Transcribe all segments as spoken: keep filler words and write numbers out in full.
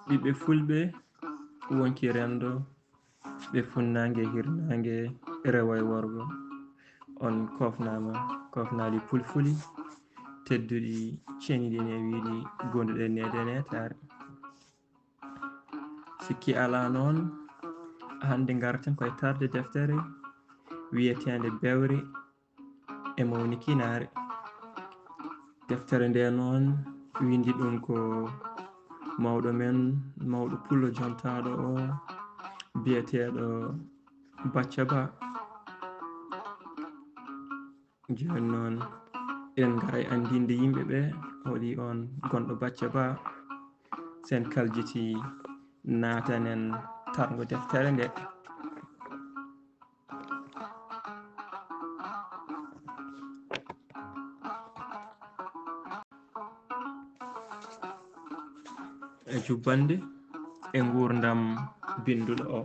Ɓiɓɓe fulɓe, wonki renndo, ɓe funnaange, hirnaange, rewo e worgo. On koofnaama, koofnaali pulfuli, tedduɗi, ceniɗi, newiiɗi, gonduɗe neede neetaare. Sikki alaa noon, hannde ngarten koye tarde deftere wiyeteende Bewre e Mawnikinaare. Deftere nde noon, winndi ɗum ko mawɗo men, mawɗo pullo jontaaɗo o, biyeteeɗo Bacca Ba. Jooni noon, eɗen ngara e anndinde yimɓe ɓe, holi on gonɗo Bacca Ba, sen kaljiti naatanen tarngo deftere nde. E jubbannde e nguurndam binnduɗo o.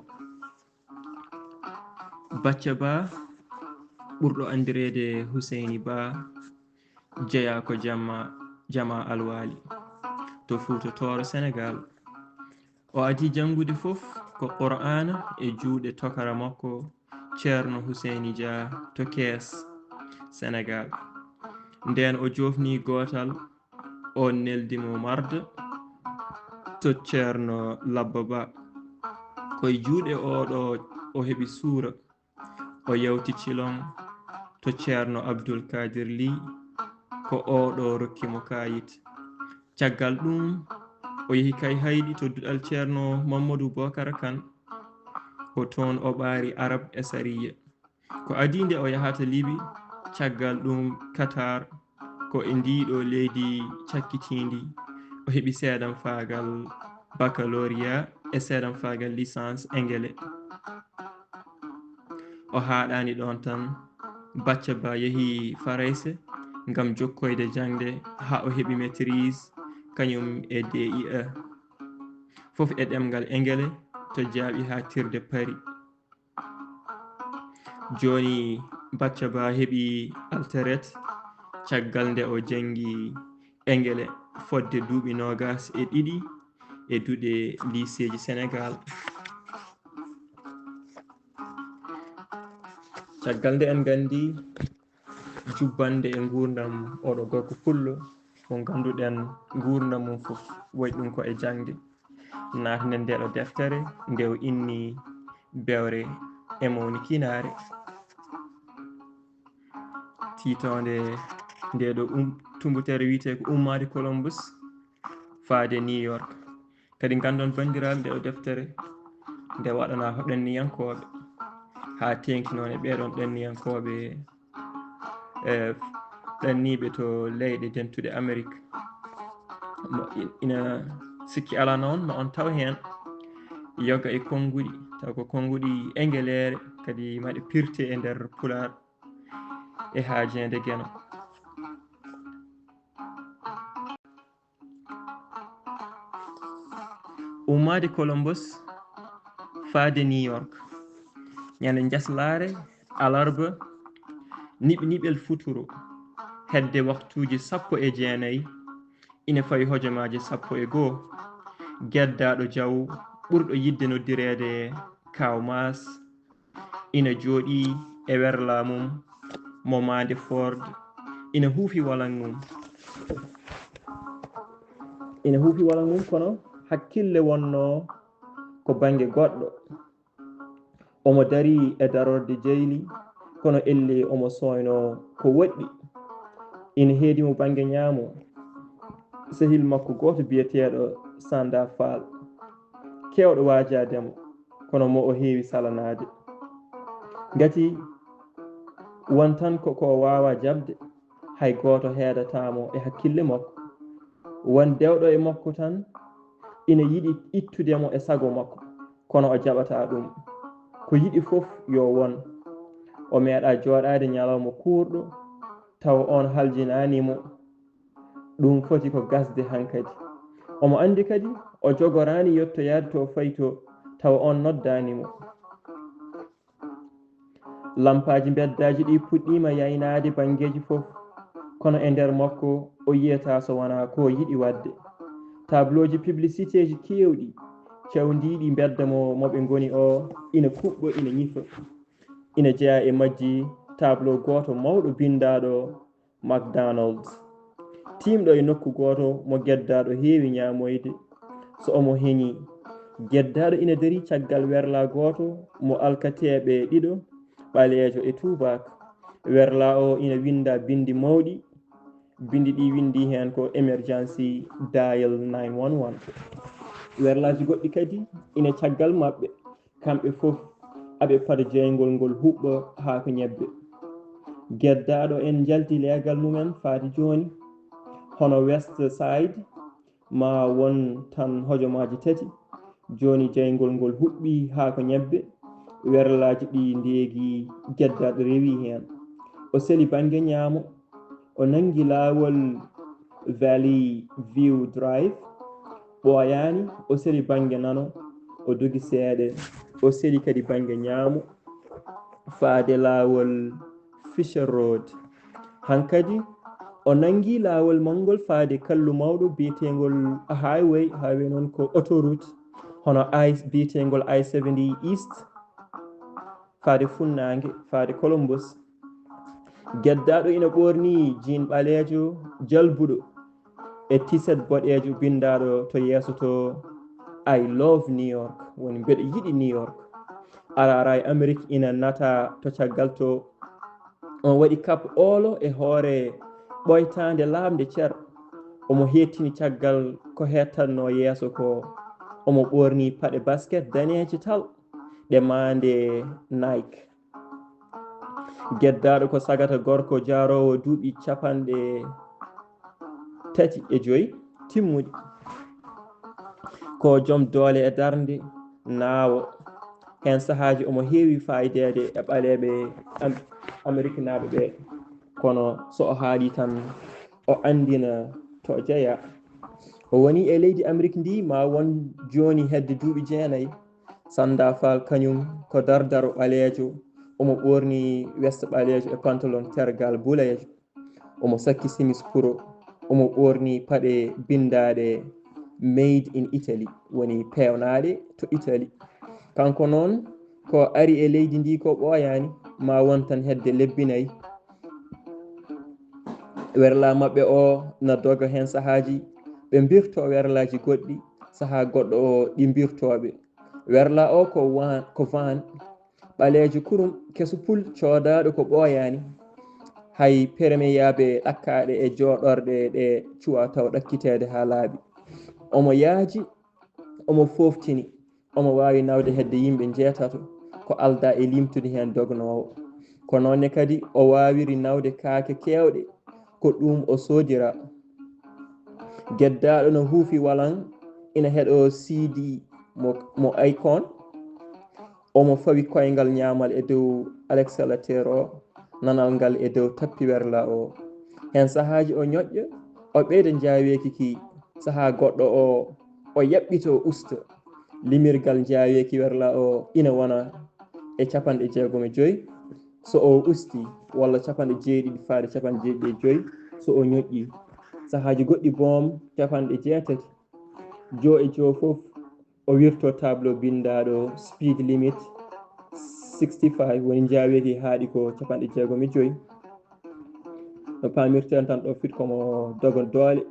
Bacca Ba, ɓurɗo anndireede Huseyni Ba, jeyaa ko Jama, Jama Alwaali, to Fuuta Tooro, Senegaal. O adii janngude fof ko Qur'aana e juuɗe tokara makko, Ceerno Huseyni Jah, to Kees, Senegaal. Ndeen o joofni gootal, o neldi mo Marde to Ceerno Labba Ba. Ko e juuɗe oo ɗoo o heɓi suura. O yawti Cilon to Ceerno Abdul Kaadir Lih, ko oo ɗoo rokki mo kaayit. Caggal ɗum, o yehi Kayhayɗi to duɗal Ceerno Mammadu Bookara Kan. Ko toon o ɓaari Arab e Sariya. Ko adii nde o yahata Libi, caggal ɗum Qatar, ko e ndii ɗoo leydi cakkitiindi o heɓi seedamfaagal baccalauréat e seedamfaagal licence Engele. O haaɗaani ɗoon tan, Bacca Ba yehi Farayse ngam jokkoyde jaŋde haa o heɓi maîtrise, kañum e D I E, fof e ɗemngal Engele, to jaaɓi haaɗtirde Paris. Jooni Bacca Ba heɓi alteret caggal nde o janngi Engele fodde duuɓi noogas e ɗiɗi e duɗe liiseeji Senegaal. Caggal nde en nganndi jubbannde e nguurndam oɗo gorko pullo, mo ngannduɗen nguurndam mum fof waɗi ɗum ko e jaŋde. Naatnen ndeeɗo deftere nde o inni Bewre e Mawnikinaare. Tiitoonde ndeeɗo um, tummbutere wiyetee ko Ummaade Columbus faade New York. Kadi nganndon banndiraaɓe ndeeɗo deftere nde waɗanaa ko ɗanniyankooɓe, haa teeŋti noon e ɓeeɗoon ɗanniyankooɓe, e ɗanniiɓe to leyɗe dentuɗe Amerik. Mo in-, ina sikki alaa noon ma on taw heen yoga e konnguɗi, taw ko konnguɗi Engeleere, kadi maɗe pirte e nder Pulaar e haajeende Geno. Ummaade Columbus faade New York, ñande njaslaare, alarba, niɓ-, niɓel futuro, hedde waktuuji sappo e jeenayi, ina fawi hojomaaji sappo e goo, geddaaɗo Jaw, ɓurɗo yiɗde noddireede Kaaw Maas, ina jooɗii e werlaa mum mo maande Ford, ina huufi walang mum. Ina huufi walang mum, kono hakkille wonnoo ko bannge goɗɗo. Omo darii e darorde jeyli, kono ellee omo sooynoo ko woɗɗi. Ina heedi mo bannge ñaamo, sehil makko gooto biyeteeɗo Sanda Faal, keewɗo waajaade mo, kono mo o heewi salanaade. Ngati won tan ko, ko o waawaa jaɓde, hay gooto heedataa mo e hakkille makko. Won dewɗo e makko tan ina yiɗi ittude mo e sago makko, kono o jaɓataa ɗum. Ko yiɗi fof yo won. O meeɗaa jooɗaade ñalawma kuurɗo, tawa oon haljinaani mo. Ɗum foti ko gasde hankadi. Omo anndi kadi o jogoraani yottoyaade to fayi to, tawa oon noddaani mo. Lampaaji mbeddaaji ɗi puɗɗiima yaynaade banngeeji fof, kono e nder makko o yiyata so wonaa ko yiɗi waɗde. Tablooji publiciteeji keewɗi cawndiiɗi mbedda mo mo ɓe ngoni o ina kuɓɓa, ina ñifa. Ina jeyaa e majji tableau gooto mawɗo binndaaɗo McDonald's. Tiimɗo e nokku gooto mo geddaaɗo heewi ñaamoyde. So omo heñi, geddaaɗo ina darii caggal werlaa gooto mo alkateeɓe ɗiɗo, ɓaleejo e tuubaak. Werlaa o ina winnda binndi mawɗi. Binndi ɗi winndi heen ko emergency dial nine one one. Werlaaji goɗɗi kadi ina caggal maɓɓe. Kamɓe fof aɓe pada jeyngol ngol huɓɓa haa ko ñebbe. Geddaaɗo en njalti leegal mumen faade jooni, hono West Side, ma won tan hojomaaji tati. Jooni jeyngol ngol huɓɓi haa ko ñebbe. Werlaaji ɗi ndeegi, geddaaɗo rewi heen. O seli bannge ñaamo, o nanngi laawol Valley View Drive, ɓooyaani, o seli bannge nano, o dogi seeɗa, o seli kadi bannge ñaamo faade laawol Fisher Road. Hankadi o nanngi laawol manngol faade kallu mawɗo biyeteengol highway, highway noon ko autoroute, hono I biyeteengol I seventy East, faade funnaange, faade Columbus. Geddaaɗo ina ɓoorni jean ɓaleejo jalbuɗo e tiset boɗeejo binndaaɗo to yeeso to, "I love New York", woni "Mbeɗa yiɗi New York". Araaraay Amerik ina nata to caggal to. On waɗi kap oolo e hoore ɓoytaande laaɓnde cer. Omo heettini caggal ko heettatnoo yeeso ko. Omo ɓoorni paɗe basket daneeje tal, ɗe maande Nike. Geddaaɗo ko sagata gorko jaaroowo duuɓi capanɗe tati e joy timmuɗi. Ko joom doole e darnde, naawo. Heen sahaaji omo heewi faayideede e ɓaleeɓe Am-, Ameriknaaɓe ɓe. Kono so o haalii tan, o anndina to o jeyaa. O woni e leydi Amerik ndi ma won jooni hedde duuɓi jeenayi. Sanda Fall kañum ko dardaro ɓaleejo, omo ɓoorni westa ɓaleejo e pantalon tergal buleejo. Omo sakki simis kuro, omo ɓoorni paɗe binndaaɗe "Made in Italy", woni peewnaaɗe to Italy. Kanko noon, ko ari e leydi ndi ko ɓooyaani, ma won tan hedde lebbi nayi. Werlaa maɓɓe o na doga heen sahaaji, ɓe mbirto werlaaji goɗɗi, sahaa goɗɗo o ɗi mbirtooɓe. Werlaa o ko waan, ko vaan, ɓaleejo kurum, keso pul, coodaaɗo ko ɓooyaani. Hay permeyaaɓe ɗakkaaɗe e jooɗorɗe ɗe cuwa taw ɗakkiteede haa laaɓi. Omo yaaji, omo fooftini, omo waawi nawde hedde yimɓe njeetato, ko aldaa e liimtude heen dognoowo. Ko noon ne kadi o waawiri nawde kaake keewɗe, ko ɗum o soodira. Geddaaɗo no huufi walan, ina heɗoo C D mo, mo Akon. Omo fawi koyngal ñaamal e dow aleksalatero, nanal ngal e dow tappi werlaa o. Heen sahaaji o ñoƴƴa, o ɓeyda njaaweeki ki, sahaa goɗɗo o, o yaɓɓita, o usta. Limirgal njaaweeki werlaa o ina wona e capanɗe jeegom e joy. So o usti, walla capanɗe jeeɗiɗi faade capanɗe jeeɗiɗi e joy, so o ñoƴƴi. Sahaaji goɗɗi boom capanɗe jeetati. Joo e joo fof, o wirto tableau binndaaɗo speed limit sixty-five, woni njaaweeki haaɗi ko capanɗe jeegom e joy. No paamirten tan ɗo fit komo dogo doole.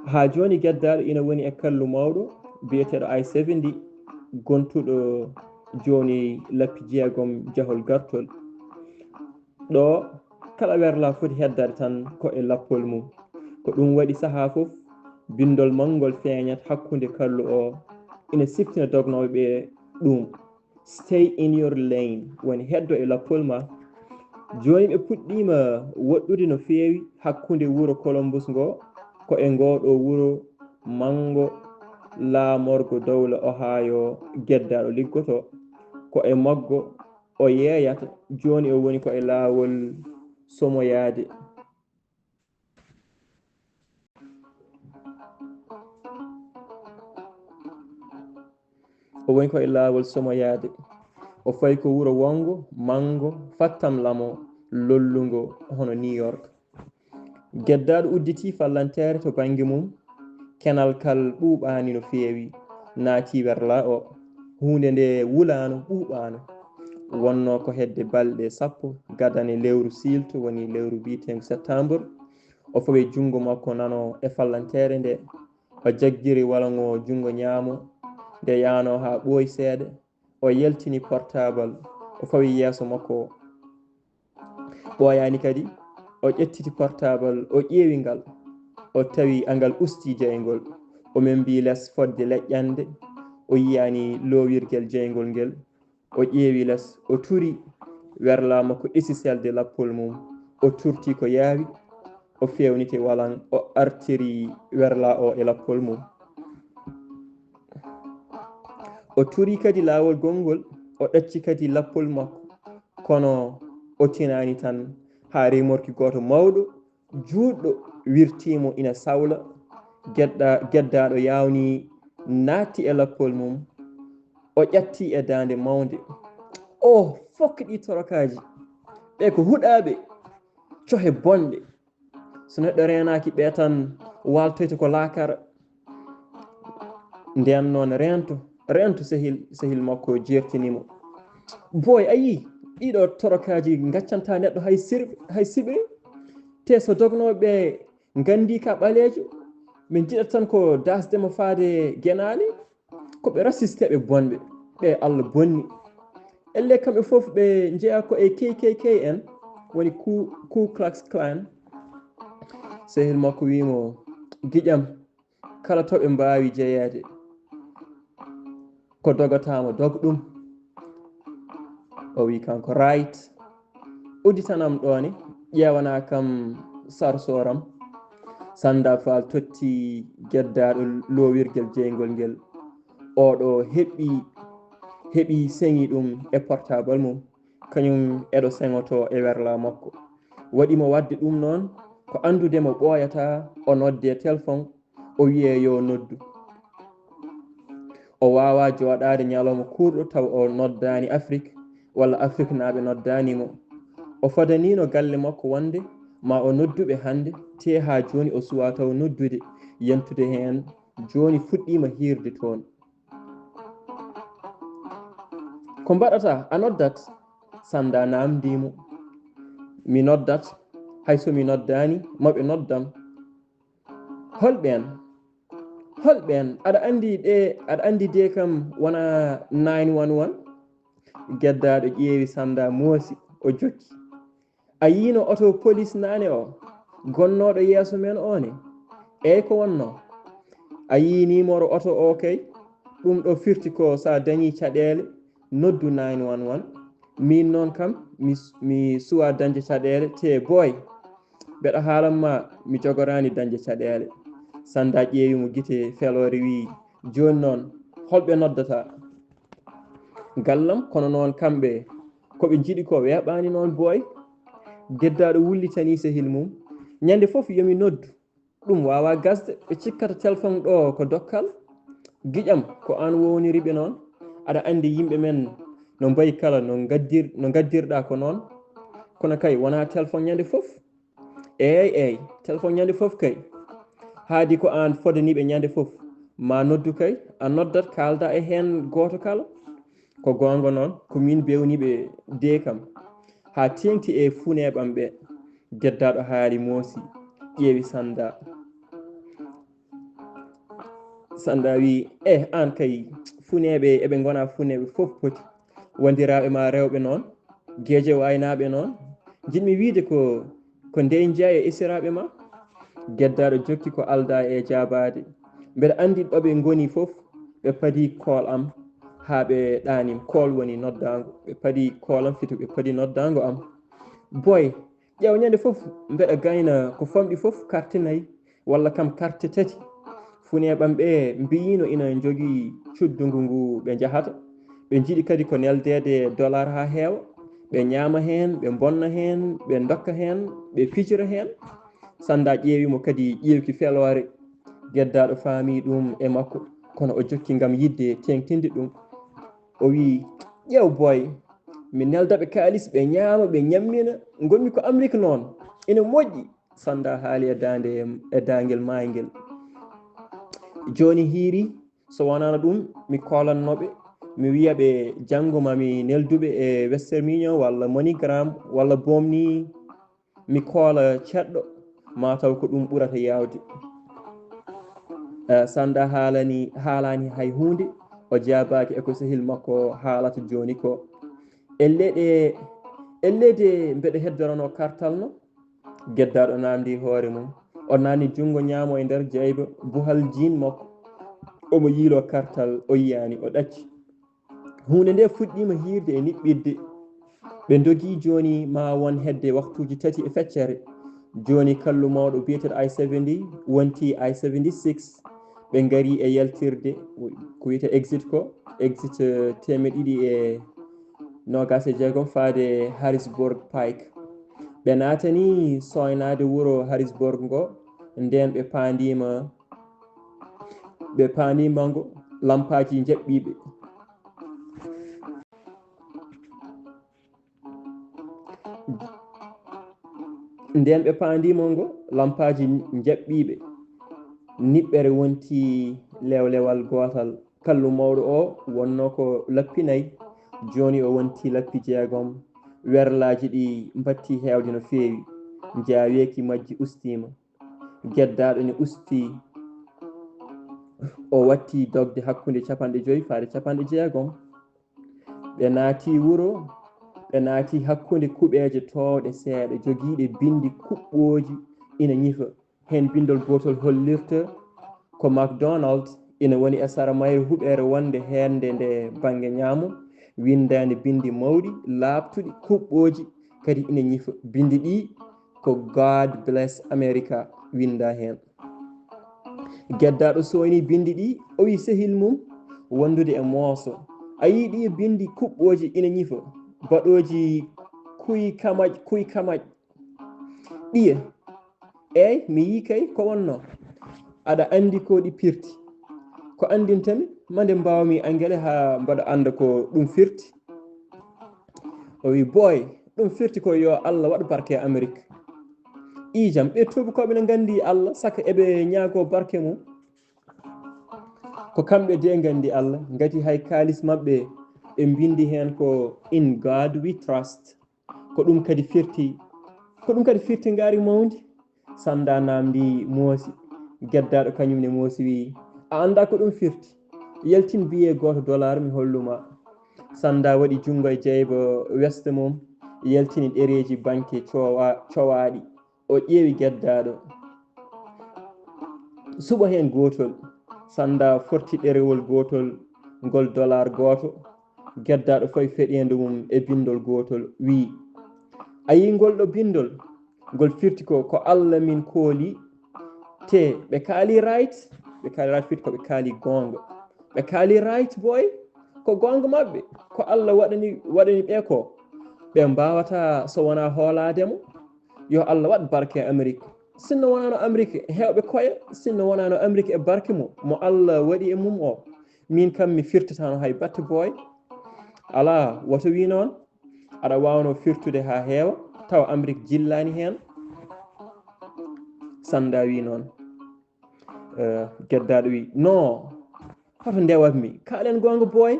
Haa jooni geddaaɗo ina woni e kallu mawɗo biyeteeɗo I seventy, gontuɗo jooni lappi jeegom jahol gartol. Ɗo kala werlaa foti heddaade tan ko e lappol mum. Ko ɗum waɗi sahaa fof binndol manngol feeñat hakkunde kallu o, ina siftina dognooɓe ɓe ɗum. "Stay in your lane", woni heddo e lappol ma. Jooni ɓe puɗɗiima woɗɗude no feewi hakkunde wuro Columbus ngo, ko e ngoo ɗoo wuro manngo laamorgo dowla Ohio geddaaɗo liggotoo. Ko e maggo o yeeyata, jooni o woni ko e laawol somoyaade. O woni ko e laawol somoyaade. O fayi ko wuro wonngo, manngo, fattamlamo, lollungo hono New York. Geddaaɗo udditii fallanteere to bannge mum. Kenal kal ɓuuɓaani no feewi, naatii werlaa o. Huunde nde wulaano, ɓuuɓaano. Wonnoo ko hedde balɗe sappo gadane lewru siilto, woni lewru biyeteengu septembre. O fawi junngo makko nano e fallanteere nde. O jaggiri walaŋo junngo ñaamo. Nde yaanoo haa ɓooyi seeɗa, o yaltini portaabal, o fawi yeeso makko. Ɓooyaani kadi, o ƴettiti portaabal, o ƴeewi ngal. O tawi angal ustii jeyngol. O membii les fodde leƴƴande. O yiyaani loowirgel jeyngol ngel. O ƴeewi les, o turi. Werlaa makko ɗisi selde lappol mum. O turti ko yaawi. O feewniti walaŋ, o artiri werlaa o e lappol mum. O turi kadi laawol gonngol, o ɗacci kadi lappol makko. Kono o tinaani tan haa remorki gooto mawɗo, juutɗo wirtii mo ina sawla. Gedda-, geddaaɗo yaawni naatti e lappol mum. O ƴatti e daande mawnde. O fokki ɗi torokaaji. Ɓe ko huɗaaɓe, cohe bonɗe. So neɗɗo reenaaki ɓe tan, waaltoyta ko laakara. Ndeen noon reento, reento sehil, sehil makko jeertini mo. Boy, a yii, ɗiɗo torokaaji ngaccantaa neɗɗo hay sir-, hay siɓri. Te so dognooɓe ɓe nganndii ka ɓaleejo, min njiɗat tan ko daasde mo faade genaale. Ko ɓe rasisteeɓe bonɓe, ɓe Allah bonni. Ellee kamɓe fof ɓe njeyaa ko e K K K en, woni Ku, Ku Klux Klan. Sehil makko wii mo, "Giƴam, kala to ɓe mbaawi jeyeede, ko dogataa mo, dog ɗum." O wii kanko, "Right." Udditanam ɗoone, ƴeewana kam sarsooram. Sanda Faal totti geddaaɗo loowirgel jeyngol ngel. Oɗo heɓi, heɓi seŋi ɗum e portable mum, kañum eɗo seŋoto e werla makko. Waɗi mo waɗde ɗum noon, ko anndude mo ɓooyata, o nodde telefon, o wiye yo noddu. O waawaa jooɗaade ñalawma kuurɗo taw o noddaani Afrik, walla Afriknaaɓe noddaani mo. O fodaniino galle makko wonde ma o noddu ɓe hannde, tee haa jooni o suwaa taw noddude, yentude heen jooni fuɗɗiima hiirde toon. Ko mbaɗataa? A noddat? Sanda naamndii mo. Mi noddat, hay so mi noddaani, ma ɓe noddam. Hol ɓeen? Hol ɓeen? Aɗa anndi ɗe, aɗa anndi de kam wona nine one one? Geddaaɗo ƴeewi Sanda moosi, o jokki. A yiino oto polis naane o, gonnooɗo yeeso men o ne? Eey, ko wonnoo. A yii nimoro oto o kay? Ɗum ɗo firti ko so a dañii caɗeele, noddu nine one one. Miin noon kam, mi, mi suwaa dañde caɗeele, te boy. Mbeɗa haalan ma, mi jogoraani dañde caɗeele. Sanda ƴeewi mo gite feloore, wii, jooni noon, holɓe noddataa? Gallam, kono noon kamɓe, ko ɓe njiɗi ko weeɓaani noon boy. Geddaaɗo wullitanii sehil mum. Ñande fof yo mi noddu. Ɗum waawaa gasde, ɓe cikkata telefon ɗo ko dokkal. Giƴam, ko aan wowniri ɓe noon. Aɗa anndi yimɓe men no mbayi kala no ngaddir-, no ngaddirɗaa ko noon. Kono kay wonaa telefon ñande fof. Eey, eey, telefon ñande fof kay. Haadi ko aan fodaniiɓe ñande fof. Ma noddu kay, a noddat kaalda e heen gooto kala. Ko goonga noon, ko miin bewniiɓe de kam. Haa teeŋti e funeeɓam ɓe. Geddaaɗo haali moosi, ƴeewi Sanda. Sanda wii, "Eh, aan kay, funeeɓe eɓe ngona funeeɓe fof poti. Wondiraaɓe ma rewɓe noon, geeje waynaaɓe noon. Njiɗmi wiide ko, ko ndey njeya e esiraaɓe ma?" Geddaaɗo jokki ko aldaa e jaabaade. Mbeɗa anndi ɗo ɓe ngoni fof, ɓe padi kool am haa ɓe ɗaanim. Kool woni noddaango. Ɓe padi kool am, fito ɓe padi noddaango am. Boy, ƴeew ñande fof mbeɗa gayna ko famɗi fof carte nayi, walla kam carte tati. Funeeɓam ɓe mbiyiino ina njogii cuddungu ngu ɓe njahata. Ɓe njiɗi kadi ko neldeede dollar haa heewa. Ɓe ñaama heen, ɓe mbonna heen, ɓe ndokka heen, ɓe fijira heen. Sanda ƴeewi mo kadi ƴeewki feloore. Geddaaɗo faami ɗum e makko, kono o jokki ngam yiɗde teeŋtinde ɗum. O wii, Ƴeew boy, mi nelda ɓe kaalis, ɓe ñaama, ɓe ñammina. Ngonmi ko Amérique noon. Ina moƴƴi. Sanda haali e daande, e daangel maayngel. Jooni hiiri, so wonano ɗum, mi kolanno ɓe, mi wiya ɓe janngo ma mi nelduɓe e Western Union walla MoneyGram walla boom ni. Mi koola ceɗɗo, ma taw ko ɗum ɓurata yaawde. Eh, Sanda haalani, haalani hay huunde, o jaabaaki e ko sehil makko haalata jooni ko. Ellee de, ellee de mbeɗa heddoranoo kartal no? Geddaaɗo naamndi hoore mum. O naatni junngo ñaamo e nder jeyba buhal jiin makko. Omo yiiloo kartal, o yiyaani, o ɗacci. Huunde nde fuɗɗiima hiirde e niɓɓiɗde. Ɓe ndogii jooni ma won hedde waktuuji tati e feccere. Jooni kallu mawɗo biyeteeɗo I seventy wonti I seventy-six. Ɓe ngari e yaltirde ko wiyetee exit ko, exit, eh, teemeɗɗe ɗiɗi e noogaas e jeegom faade Harrisburg Pike. Ɓe naatani sooynaade wuro Harrisburg ngo, ndeen ɓe paandiima, ɓe paandiima ngo lampaaji njaɓɓiiɓe. Ndeen ɓe paandiima ngo lampaaji njaɓɓiiɓe. Niɓɓere wonti lewlewal gootal. Kallu mawɗo o wonnoo ko lappi nayi. Jooni o wonti lappi jeegom. Werlaaji ɗi mbatti heewde no feewi. Njaaweeki majji ustiima. Geddaaɗo ne usti. O watti dogde hakkunde capanɗe joy faade capanɗe jeegom. Ɓe naati wuro, ɓe naati hakkunde kuɓeeje toowɗe seeɗa, jogiiɗe binndi kuɓɓooji ina ñifa. Heen binndol gootol hollirta ko McDonald ina woni e sara mayre huɓeere wonde heeɗnde nde bannge ñaamo, winndaani binndi mawɗi, laaɓtuɗi, kuɓɓooji, kadi ina ñifa. Binndi ɗi ko "God bless America" winnda heen. Geddaaɗo sooyni binndi ɗi, o wi sehil mum wondude e mooso, "A yii ɗi binndi kuɓɓooji ina ñifa, baɗooji kuy kamaƴ, kuy kamaƴ. Ɗiye?" "Eey, mi yii kay ko wonnoo." "Aɗa anndi ko ɗi pirti?" "Ko anndinta mi, mande mbaawmi angele haa mbaɗa annda ko ɗum firti?" O wi, "Boy, ɗum firti ko yo Allah waɗ barke e Amerik." Iijam, ɓe tuubakooɓe ne nganndi Allah, saka eɓe ñaagoo barke mum. Ko kamɓe de nganndi Allah, ngati hay kaalis maɓɓe ɓe mbinndi heen ko "In God we trust." Ko ɗum kadi firti, ko ɗum kadi firti ngaari mawndi. Sanda naamndi moosi. Geddaaɗo kañum ne moosi wi, "A annda ko ɗum firti? Yaltin biyee gooto dollar mi holluma." Sanda waɗi junngo e jeyba weste mum, yaltini ɗereeji banke cowa-, cowaaɗi. O ƴeewi geddaaɗo. "Suɓo heen gootol." Sanda forti ɗerewol gootol ngol dollar gooto. Geddaaɗo fawi feɗeendu mum e binndol gootol, wii, "A yii ngol ɗo binndol? Ngol firti ko, ko Allah min kooli, te ɓe kaali right?" Ɓe kaali right firti ko ɓe kaali goonga. "Ɓe kaali right, boy? Ko goonga maɓɓe. Ko Allah waɗani, waɗani ɓe ko. Ɓe mbaawata so wonaa hoolaade mo. Yo Allah waɗ barke e Amerik. Sinno wonaano Amerik heewɓe koye, sinno wonaano Amerik e barke mo, mo Allah waɗi e mum o, min kam mi firtataano hay batte, boy." "Alaa, woto wii noon. Aɗa waawnoo firtude haa heewa, tawa Amerik jillaani heen." Sanda wii noon. Eh, geddaaɗo wii, "No, hoto ndewatmi. Kaalen goonga, boy.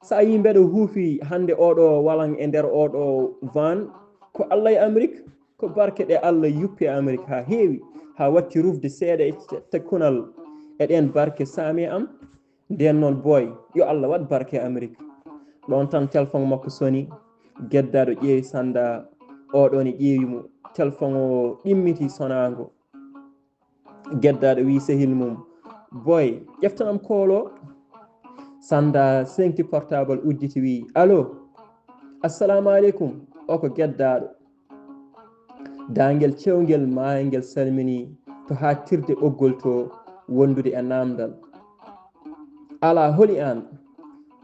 So a yii mbeɗa huufi hannde oɗo walan e nder oɗo van, ko Allah e Amerik, ko barke ɗe Allah yuppi e Amerik haa heewi, haa watti rufde seeɗa e cette kunal e ɗeen barke saami e am. Ndeen noon, boy, yo Allah waɗ barke e Amerik." Ɗoon tan telefon makko soni, geddaaɗo ƴeewi Sanda, oɗo ne ƴeewi mo. Telefon o ɗimmiti sonaango. Geddaaɗo wii sehil mum, "Boy, ƴeftanam koolo." Sanda seŋti portable, udditi, wii, "Allo, assalaamu aleykum." O ko geddaaɗo. Daangel cewngel maayngel salmini to haaɗtirde ɓoggol to, wondude e naamndal. "Alaa, holi aan?"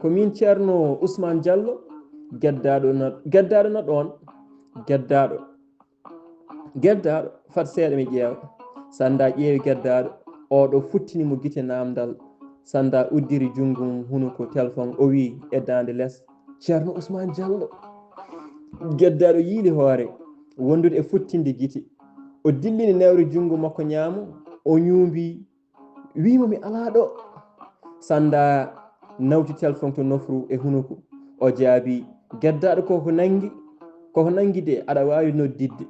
"Ko miin Ceerno Usmaan Jallo." Geddaaɗo na, geddaaɗo na ɗoon. Geddaaɗo. Geddaaɗo, fat seeɗa mi ƴeewa. Sanda ƴeewi geddaaɗo, oɗo futtini mo gite naamndal. Sanda uddiri junngo mum hunuko telefon, o wii e daande les, Ceerno Usmaan Jallo. Geddaaɗo yiili hoore, wondude e futtinde gite. O dillini newre junngo makko ñaamo, o ñuumbi, wiimo, "Mi alaa ɗo." Sannda nawti telefon to nofru e hunuko. O jaabi, "Geddaaɗo, koko nanngi, koko nanngi de, aɗa waawi noddidde."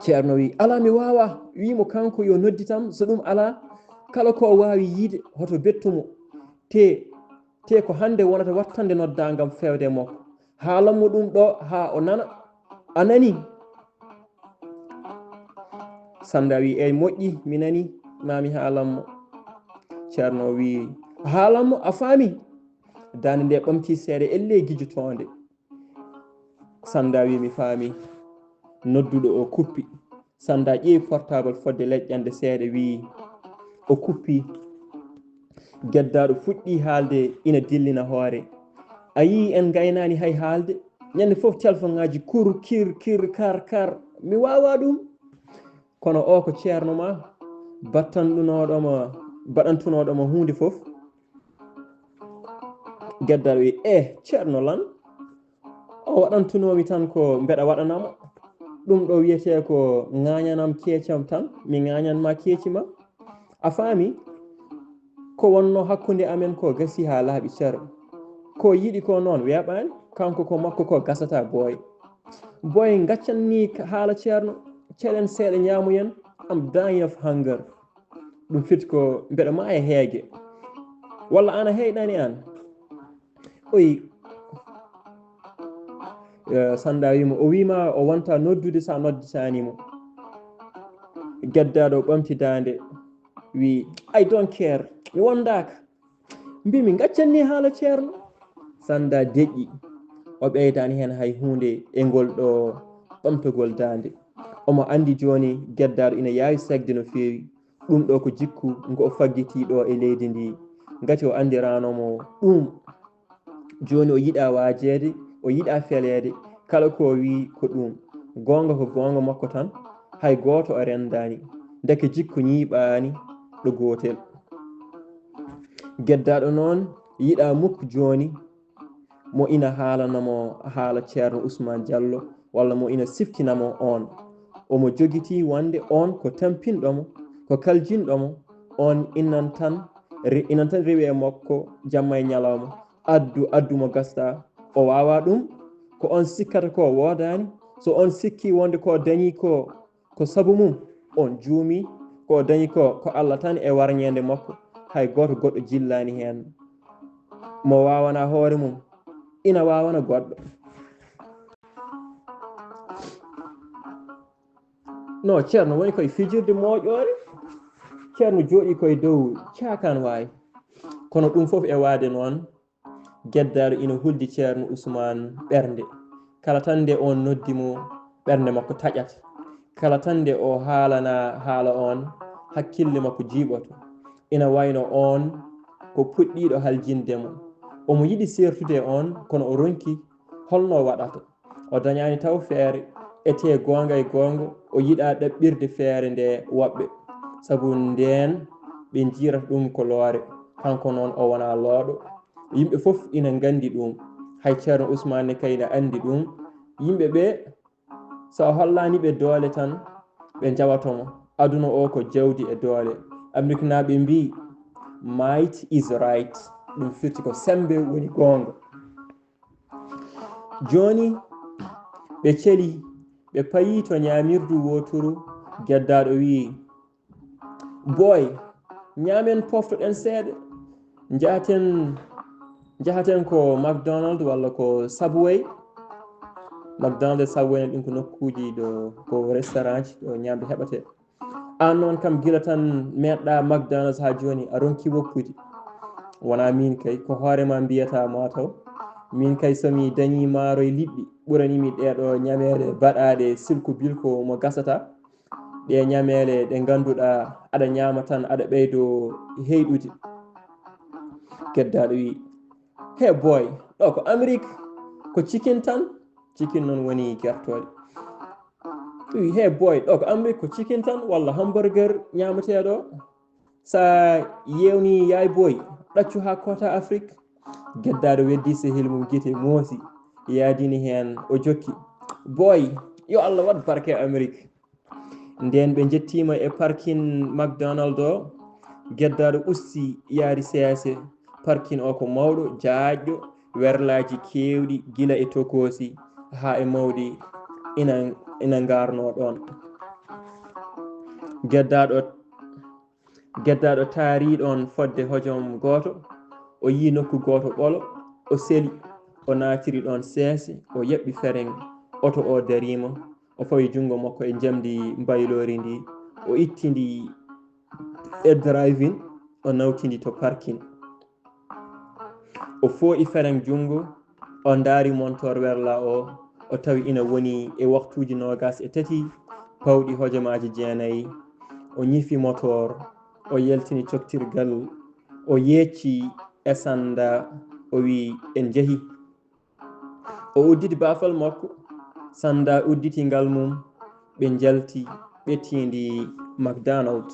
Ceerno wi, "Alaa, mi waawaa." Wiimo kanko yo nodditam, so ɗum alaa, kala ko o waawi yiide, hoto bettu mo. Te, te ko hannde wonata wattande noddaa ngam feewde e makko. Haalan mo ɗum ɗo haa o nana. A nani? Sannda wi, "Eey, moƴƴi, mi nani, maa mi haalan mo." Ceerno wi, "Haalan mo, a faami?" Daande nde ɓamti seeɗa, ellee gijotoonde. Sannda wi, "Mi faami." Nodduɗo o kuppi. Sannda ƴeewi portable fodde leƴƴande seeɗa, wi, o kuppi. Geddaaɗo fuɗɗi haalde, ina dillina hoore. "A yii, en ngaynaani hay haalde. Ñande fof telefoŋaaji kur, kir, kir, kar, kar. Mi waawaa ɗum." Kono o ko ceerno ma, battanɗunooɗo ma, baɗantunooɗo ma huunde fof. Geddaaɗo wi, "Eh, ceerno lan? O waɗantunoomi tan ko mbeɗa waɗanamo. Ɗum ɗo wiyetee ko ŋaañanam keecam tan, mi ŋaañan ma keeci ma. A faami? Ko wonno hakkunde amen ko gasi haa laaɓi cer. Ko yiɗi ko noon weeɓaani, kanko ko makko ko gasata boy. Boy, ngaccan ni haala ceerno, ceɗen seeɗa ñaamoyen, I'm dying of hunger." Ɗum firti ko mbeɗa maaya heege. Walla ana heyɗani aan? Oyi. Eh, Sannda wiimo, o wiima o wonta noddude so a nodditaani mo. Geddaaɗo ɓamti daande, wi, "I don't care. Mi wondaaka." Mbimi, "Ngaccan ni haala ceerno." Sannda deƴƴi. O ɓeydaani heen hay huunde e ngol ɗo ɓamtogol daande. Omo anndi jooni geddaaɗo ina yaawi seekde no feewi. Ɗum ɗo ko jikku ngo o faggitii ɗo e leydi ndi. Ngati o anndiraano mo ɗum. Jooni o yiɗaa waajeede, o yiɗaa feleede. Kala ko o wii ko ɗum. Goonga ko goonga makko tan. Hay gooto o renndaani. Ndeke jikku ñiiɓaani ɗo gootel. Geddaaɗo noon yiɗaa mukk jooni mo ina haalana mo haala Ceerno Usmaan Jallo, walla mo ina siftina mo oon. Omo jogitii wonde oon ko tampinɗo mo, ko kaljinɗo mo, oon inan tan re-, inan tan rewi e makko jamma e ñalawma. Addu, addu mo gasta, o waawaa ɗum. Ko oon sikkata ko woodaani, so oon sikkii wonde ko dañi ko ko sabu mum, on juumi, ko o dañi ko, ko Allah tan e warñeende makko, hay gooto goɗɗo jillaani heen. Mo waawanaa hoore mum, ina waawana goɗɗo. No, Ceerno woni koye fijirde mooƴoore, Ceerno jooɗii koye dow caakaan waay. Kono ɗum fof e waade noon, Geddaaɗo ina huldi Ceerno Usmaan ɓernde. Kala tan nde oon noddi mo, ɓernde makko taƴat. Kala tan nde o haalana haala oon, hakkille makko jiiɓoto. Ina wayno oon ko puɗɗiiɗo haljinde mo. Omo yiɗi seertude e oon, kono o ronki holno o waɗata. O dañaani taw feere, etee goonga e goonga, o yiɗaa ɗaɓɓirde feere nde woɓɓe. Sabu ndeen ɓe njiirata ɗum ko loore. Kanko noon o wonaa looɗo. Yimɓe fof ina nganndi ɗum. Hay Ceerno Usmaan ne kay ina anndi ɗum. Yimɓe ɓe, so a hollaani ɓe doole tan, ɓe njawato mo. Aduna o ko jawdi e doole. Ameriknaaɓe mbii, "Might is right." Ɗum firti ko semmbe woni goonga. Jooni ɓe celi, ɓe payi to ñaamirdu wooturu, geddaaɗo wiyi, "Boy, ñaamen poftoɗen seeɗa. Njahaten, njahaten ko McDonald walla ko Subway." McDonald e Subway ne ɗum ko nokkuuji ɗo, ko restaurant ɗo ñaamde heɓate. Aan noon kam gila tan meeɗɗa McDonald's haa jooni a ronki woppude. Wonaa miin kay, ko hoore ma mbiyata ma taw. Miin kay so mi dañii maaro e liɗɗi, ɓuranii mi ɗee ɗo ñameele baɗaaɗe silko bilko mo gasata. Ɗee ñameele ɗe ngannduɗaa aɗa ñaama tan aɗa ɓeydo heyɗude. Geddaaɗo wi, "He boy, ɗo ko Amérique, ko chicken tan." Chicken noon woni gertooɗe. Wi, "He boy, ɗo ko Amérique, ko chicken tan walla hamburger ñaameteeɗo." Sa yeewni yaay boy, ɗaccu haa koota Afrique. Geddaaɗo weddi sehil mum gite moosi, yaadini heen, o jokki. Boy, yo Allah waɗ barke e Amerik. Ndeen ɓe njettiima e parking McDonald o, Geddaaɗo usti yaari seese. Parking o ko mawɗo, jaajɗo, werlaaji keewɗi, gila e tokoosi haa e mawɗi ina, ina ngarnoo ɗoon. Geddaaɗo Geddaaɗo taari ɗoon fodde hojom gooto, o yii nokku gooto ɓolo, o seli, o naatiri ɗoon seese, o yaɓɓi fereŋ, oto o dariima, o fawi junngo makko e njamndi mbayloori ndi, o itti ndi e driving, o nawti ndi to parking. O foo'i fereŋ junngo, o ndaari montoor werlaa o, o tawi ina woni e waktuuji noogaas e tati pawɗi hojomaaji jeenayi. O ñifi motoor, o yaltini coktirgal, o yeecci e sannda, o wi'i, "En njehi." O udditi baafal makko, sannda udditi ngal mum, ɓe njalti, ɓe tiindi McDonald.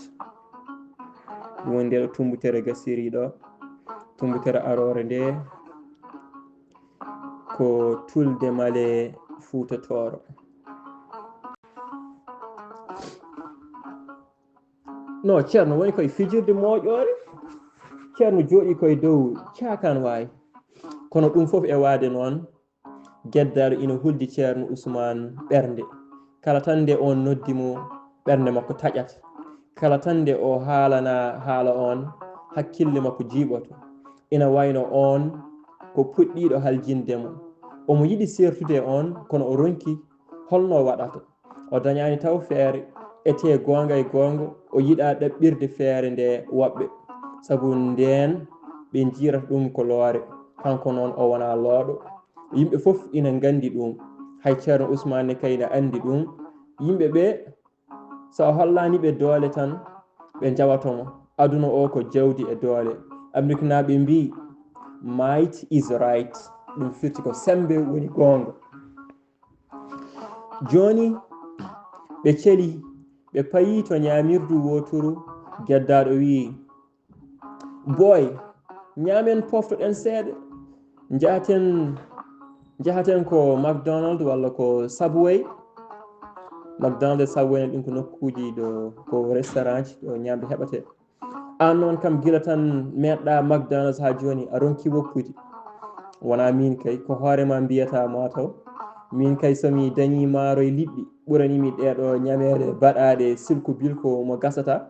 Ɗum woni nde ɗo tummbutere gasiri ɗo. Tummbutere aroore nde ko Tulde Male Fuuta Tooro. No, Ceerno woni koye fijirde moƴƴoore. Ceerno jooɗii koye dow caakaan waay. Kono ɗum fof e waade noon, Geddaaɗo ina huldi Ceerno Usmaan ɓernde. Kala tan nde oon noddi mo, ɓernde makko taƴat. Kala tan nde o haalana haala oon, hakkille makko jiiɓoto. Ina wayno oon ko puɗɗiiɗo haljinde mo. Omo yiɗi seertude e oon, kono o ronki holno o waɗata. O dañaani taw feere, etee goonga e goonga, o yiɗaa ɗaɓɓirde feere nde woɓɓe. Sabu ndeen ɓe njiyata ɗum ko loore, kanko noon o wonaa looɗo. Yimɓe fof ina nganndi ɗum. Hay Ceerno Usmaan ne kay ina anndi ɗum. Yimɓe ɓe, so a hollaani ɓe doole tan, ɓe njawato mo. Aduna o ko jawdi e doole. Ameriknaaɓe mbii, "Might is right." Ɗum firti ko semmbe woni goonga. Jooni, ɓe celi, ɓe payi to ñaamirdu wooturu, Geddaaɗo wi'i, "Boy, ñaamen poftoɗen seeɗa. Njahaten, njahaten ko McDonald walla ko Subway." McDonald e Subway en ɗum ko nokkuuji ɗo, ko restaurant ɗo ñaamdu heɓatee. Aan noon kam gila tan meeɗɗaa McDonald's haa jooni, a ronki woppude. Wonaa miin kay, ko hoore ma mbiyata ma taw. Miin kay so mi dañii maaro e liɗɗi, ɓuranii mi ɗee ɗo ñameele baɗaaɗe silko bilko mo gasata.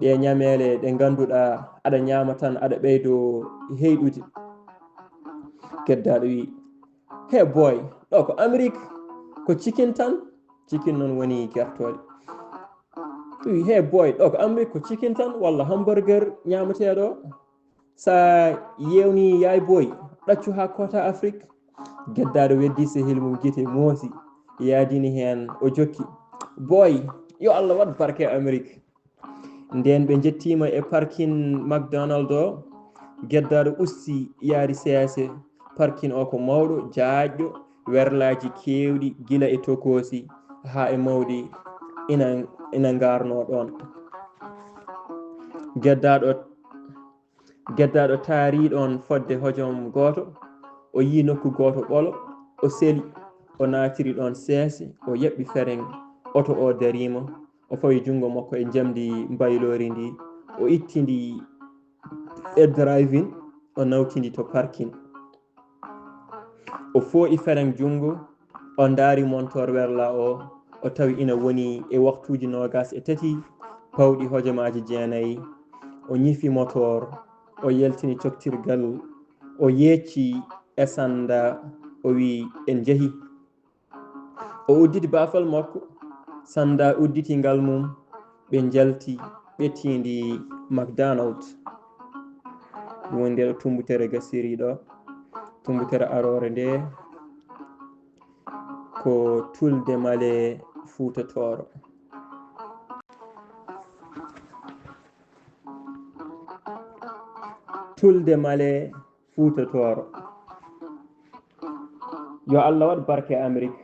Ɗee ñameele ɗe ngannduɗaa aɗa ñaama tan aɗa ɓeydo heyɗude. Geddaaɗo wi'i, "He boy, ɗo ko Amérique, ko cikin tan." Cikin noon woni gertooɗe. Wi, "He boy, ɗo ko Amérique, ko cikin tan walla hamburger ñaameteeɗo. Sa yeewni yaay boy, ɗaccu haa koota Afrique." Geddaaɗo weddi sehil mum gite moosi, yaadini heen, o jokki, "Boy, yo Allah waɗ barke e Amérique." Ndeen ɓe njettiima e parking McDonald o, Geddaaɗo usti yaari seese. Parking o ko mawɗo, jaajɗo, werlaaji keewɗi, gila e tokoosi haa e mawɗi ina, ina ngarnoo ɗoon. Geddaaɗo, Geddaaɗo taari ɗoon fodde hojom gooto, o yii nokku gooto ɓolo, o seli, o naatiri ɗoon seese, o yaɓɓi fereŋ, oto o dariima, o fawi junngo makko e njamndi mbayloori ndi, o itti ndi e driving, o nawti ndi to parking. O foo'i fereŋ junngo, o ndaari montoor werlaa o, o tawi ina woni e waktuuji noogaas e tati pawɗi hojomaaji jeenayi. O ñifi motoor, o yaltini coktirgal, o yeecci e sannda, o wi'i, "En njehi." O udditi baafal makko, sannda udditi ngal mum, ɓe njalti, ɓe tiindi McDonald. Ɗum woni nde ɗo tummbutere gasiri ɗo. Tummbutere aroore nde ko Tulde Male Fuuta Tooro. Tulde Male Fuuta Tooro. Yo Allah waɗ barke e Amérique.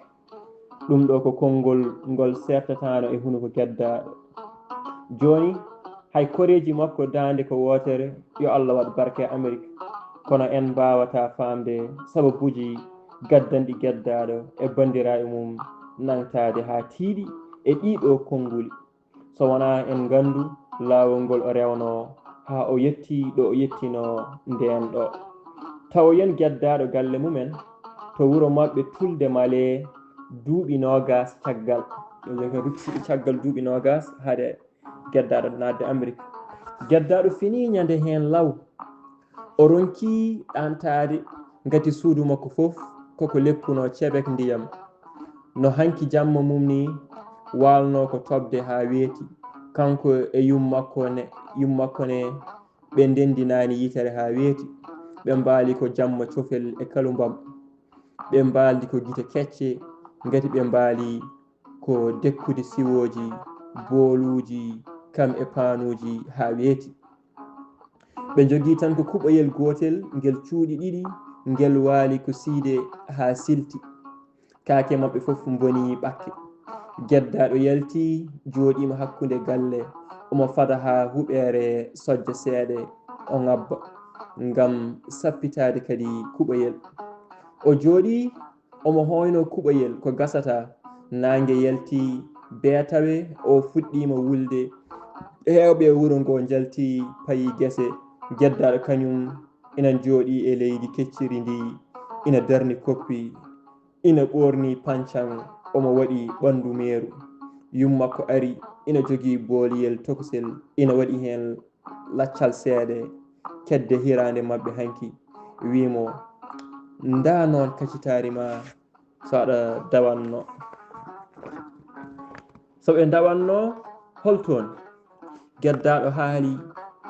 Ɗum ɗo ko konngol ngol seertataano e hunuko Geddaaɗo. Jooni, hay koreeji makko daande ko wootere, yo Allah waɗ barke e Amérique. Kono en mbaawataa faamde sababuuji gaddanɗi geddaaɗo e banndiraaɓe mum nangtaade haa tiiɗi e ɗii ɗoo konnguli. So wonaa en nganndu laawol ngol o rewnoo haa o yetti ɗo o yettinoo ndeen ɗoo. Tawoyen geddaaɗo galle mumen to wuro maɓɓe Tulde Malee duuɓi noogaas caggal. Ɗum wiyetee ruttiiɗo caggal duuɓi noogaas hade geddaaɗo naatde Amrik. Geddaaɗo finii ñande heen law. O ronkii ɗaantaade ngati suudu makko fof koko leppunoo cebek ndiyam. No hanki jamma mum ni waalnoo ko toɓde haa weeti. Kanko e yum makko ne, yum makko ne ɓe ndenndinaani yitere haa weeti. Ɓe mbaali ko jamma cofel e kalumbam. Ɓe mbaaldi ko gite kecce ngati ɓe mbaali ko dekkude siwooji, booluuji, kam e paanuuji haa weeti. Ɓe njogii tan ko kuɓoyel gootel ngel cuuɗi ɗiɗi, ngel waali ko siide haa silti. Kaake maɓɓe fof mboni ɓakke. Geddaaɗo yalti, jooɗiima hakkunde galle, omo fada haa huɓeere sojja seeɗa, o ŋabba ngam sappitaade kadi kuɓoyel. O jooɗii, omo hooyno kuɓoyel ko gasata. Naange yalti beetawe, o fuɗɗiima wulde. Heewɓe wuro ngo njalti, payi gese. Geddaaɗo kañum ina jooɗii e leydi kecciri ndi, ina darni koppi, ina ɓoorni pancan, omo waɗi ɓanndu meeru. Yum makko ari, ina jogii booliyel tokosel, ina waɗi heen laccal seeɗa, kedde hiraande maɓɓe hanki, wii mo, "Ndaa noon kacitaari ma so aɗa dawanno." So ɓe ndawanno, hol toon? Geddaaɗo haali,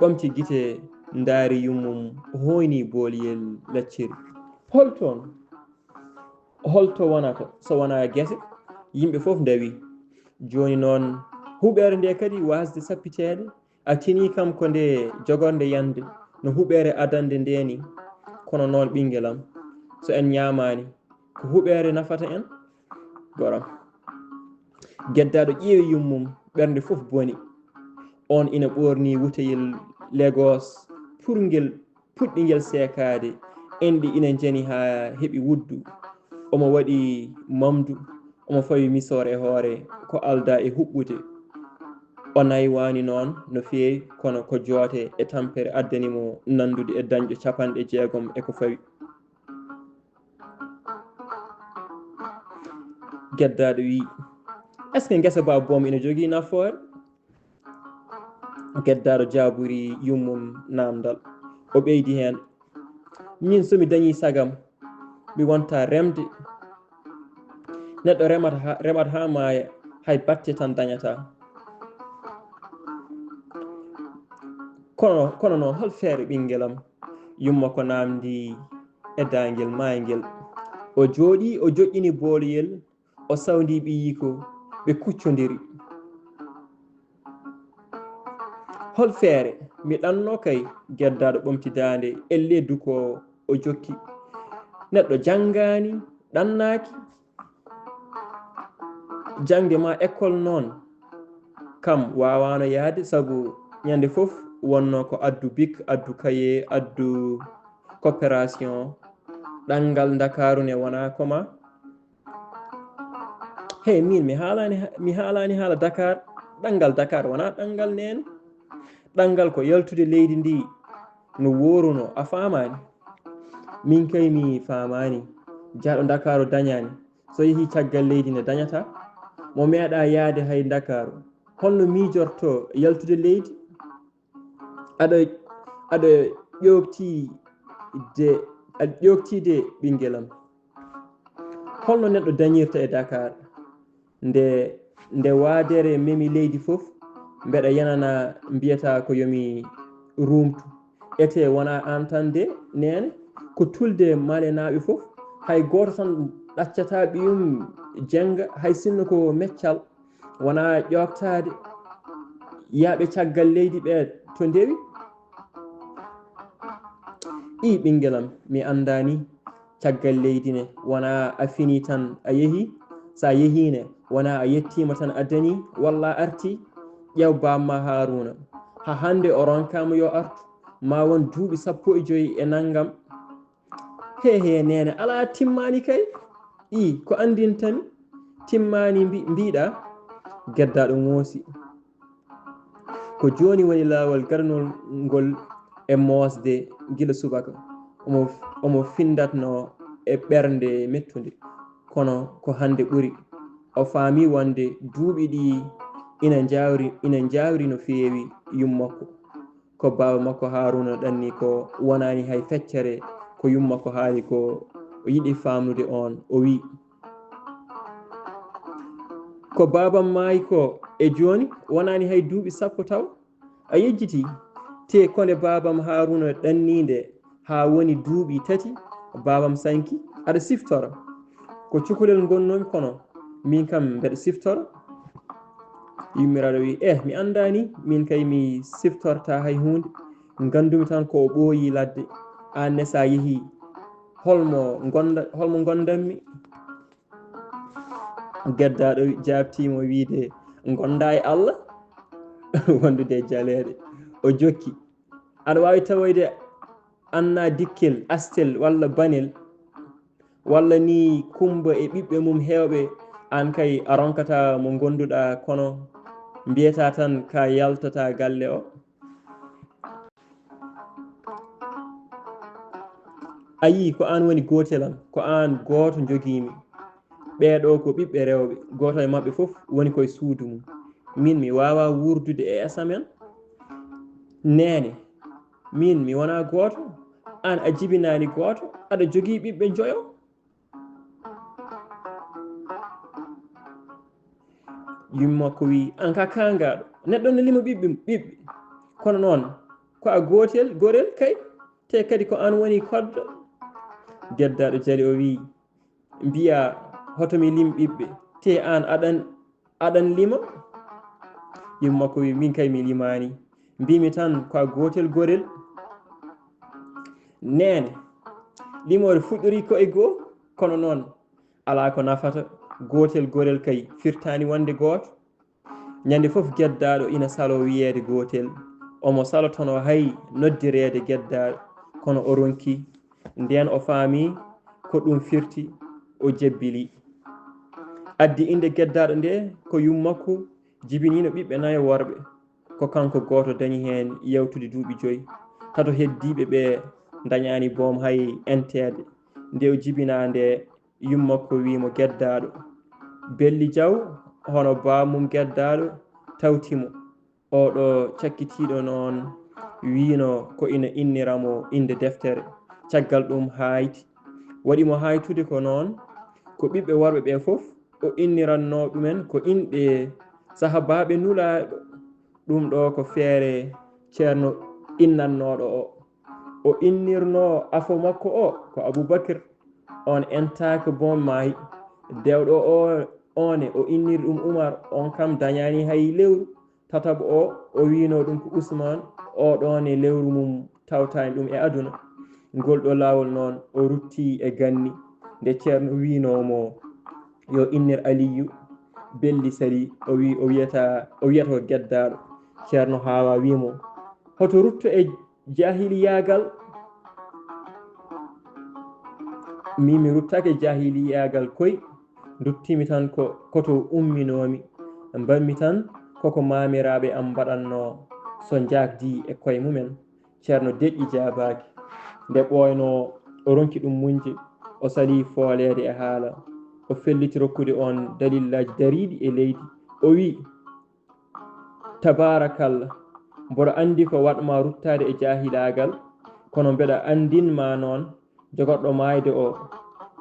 ɓamti gite, ndaari yummum, hooyni booliyel lacciri. Hol toon? Hol to wonata so wonaa gese? Yimɓe fof ndawi. Jooni noon, huɓeere nde kadi waasde sappiteede, a tinii kam ko nde jogornde yande, no huɓeere adannde nde ni. Kono noon, ɓinngelam, so en ñaamaani, ko huɓeere nafata en? Goram. Geddaaɗo ƴeewi yummum, ɓernde fof boni. Oon ina ɓoorni wuteyel Lagos, purngel, puɗɗingel seekaade, enɗi ina njani haa heɓi wuddu. Omo waɗi mamdu, omo fawi misoor e hoore, ko aldaa e huɓɓude. O naywaani noon no feewi, kono ko joote e tampere addani mo nanndude e dañɗo capanɗe jeegom e ko fawi. Geddaaɗo wii, "Est-ce que ngesa Baaba Boom ina jogii nafoore?" Geddaaɗo jaabori yummum naamndal. O ɓeydi heen, "Min, so mi dañii sagam, mi wonta remde. Neɗɗo remat ha, remat haa maaya, hay batte tan dañataa." Kono, kono noon, hol feere, ɓinngelam? Yumma ko naamndi e daangel maayngel. O jooɗii, o joƴƴini booliyel, o sawndii ɓiyiiko, ɓe kuccondiri. "Hol feere? Mi ɗanno kay," geddaaɗo ɓomti daande, ellee dukoowo, o jokki. "Neɗɗo janngaani, ɗannaaki. Jaŋde ma école noon kam waawaano yahde, sabu ñande fof wonno ko addu bic, addu cahier, addu coopération. Ɗanngal Ndakaaru ne wonaa ko ma." "Hey, min mi haalaani, mi haalaani haala Dakar. Ɗanngal Dakar wonaa ɗanngal neen. Ɗanngal ko yaltude leydi ndi no woorunoo, a faamaani?" "Min kay mi faamaani. Jahɗo Ndakaaru dañaani, so yehii caggal leydi ne dañataa. Mo meeɗaa yahde hay Ndakaaru, holno miijortoo yaltude leydi?" Aɗa, aɗa ƴoogtii de, aɗa ƴoogtii de, ɓinngelam. Holno neɗɗo dañirta e Dakar? Nde, nde waadere memi leydi fof, mbeɗa yenana mbiyataa ko yo mi ruumtu. Etee wonaa aan tan de, neene, ko tulde malenaaɓe fof. Hay gooto tan ɗaccataa ɓiyum jennga, hay sinno ko meccal. Wonaa ƴoogtaade, yahɓe caggal leydi ɓe to ndewi? Ii, ɓinngelam, mi anndaani. Caggal leydi ne, wonaa a finii tan a yehii? So a yehii ne, wonaa a yettiima tan a dañii, walla a artii? Ƴeew baam ma Haaruuna. Haa hannde o ronkaama yo artu, maa won duuɓi sappo e joy e nanngam. He he, neene, alaa timmaani kay. Ii, ko anndintami? Timmaani mbi-, mbiɗa? Geddaaɗo moosi. Ko jooni woni laawol gadanol ngol e moosde gila subaka. Omo, omo finndatnoo e ɓernde mettunde, kono ko hannde ɓuri. O faami wonde duuɓi ɗii ina njaawri, ina njaawri no feewi yummakko. Ko baaba makko Haaruuna ɗanni ko wonaani hay feccere ko yummakko haali ko o yiɗi faamnude oon. O wiyi, "Ko baabam maayi ko e jooni wonaani hay duuɓi sappo taw? A yejjitii? Te ko nde baabam Haaruuna ɗanni nde haa woni duuɓi tati, baabam sanki, aɗa siftora. Ko cukalel ngonnoomi kono miin kam mbeɗa siftora." Yummiraaɗo wiyi, "Eh, mi anndaani, miin kay mi siftortaa hay huunde. Nganndumi tan ko o ɓooyi ladde. Aan ne so a yehii, holmo ngonda-, holmo ngondanmi?" Geddaaɗo jaabtiimo wiide, "Ngonda e Allah, wondude e jaleeɗe." O jokki, "Aɗa waawi tawoyde Anna Dikkel, Astel walla Banel, walla ni Kummba e ɓiɓɓe mum heewɓe, aan kay a ronkataa mo ngonduɗaa, kono mbiyataa tan ka yaltataa galle o." A yii, ko aan woni gootel am, ko aan gooto njogiimi. Ɓee ɗoo ko ɓiɓɓe rewɓe, gooto e maɓɓe fof woni ko e suudu mum. Miin mi waawaa wuurdude e S M N. Neene, miin mi wonaa gooto, aan a jibinaani gooto, aɗa jogii ɓiɓɓe njoyo. Yummakko wiyi, "Aan ka kaangaaɗo, neɗɗo ne lima ɓiɓɓe, ɓiɓɓe. Kono noon, ko a gootel, gorel kay, te kadi ko aan woni koddo." Geddaaɗo jali, o wiyi, "Mbiyaa hoto mi lim ɓiɓɓe, te aan aɗan, aɗan lima?" Yummakko wiyi, "Miin kay mi limaani. Mbiimi tan ko a gootel gorel." Neene, limoore fuɗɗorii ko e goo, kono noon alaa ko nafata, gootel gorel kay firtaani wonde gooto. Ñande fof geddaaɗo ina saloo wiyeede gootel, omo salotonoo hay noddireede geddaaɗo, kono o ronki. Ndeen o faami ko ɗum firti, o jebbili. Addi innde geddaaɗo nde ko yummakko jibiniino ɓiɓɓe nayo worɓe. Ko kanko gooto dañi heen yawtude duuɓi joyi. Tato heddiiɓe ɓe ndañaani boom hay enteede. Nde o jibinaa nde, yummakko wiyi mo, "Geddaaɗo." Belli Jaw, hono baamum geddaaɗo, tawti mo. Oɗo cakkitiiɗo noon wiino ko ina innira mo innde deftere. Caggal ɗum haayti. Waɗi mo haaytude ko noon, ko ɓiɓɓe worɓe ɓe fof o innirannoo ɗumen ko inɗe sahabaaɓe Nulaaɗo. Ɗum ɗo ko feere Ceerno innannooɗo o. O innirnoo afo makko o ko Abubakir. On entaake boom maayi. Dewɗo o, oone, o inniri ɗum Umar, on kam dañaani hay lewru. Tataɓo o, o wiino ɗum ko Usmaan, o ɗoone lewru mum tawtaani ɗum e aduna. Ngol ɗo laawol noon, o rutti e ganni. Nde Ceerno wiinoo mo yo innir Aliyu, belli sali, o wi, o wiyata, o wiyata ko geddaaɗo. Ceerno Haawa wii mo, "Hoto rutto e jaahiliyaagal?" "Min mi ruttaake jaahiliyaagal koy, nduttimi tan ko, ko to umminoomi. Mbaɗmi tan koko maamiraaɓe am mbaɗannoo so njaakdii e koye mumen." Ceerno deƴƴi jaabaaki. Nde ɓooynoo, o ronki ɗum muñde, o salii fooleede e haala. O felliti rokkude oon dalillaaji dariiɗi e leydi. O wii, "Tabaarakalla, mboɗo anndi ko waɗ maa ruttaade e jaahilaagal, kono mbeɗa anndin maa noon, jogorɗo maayde o,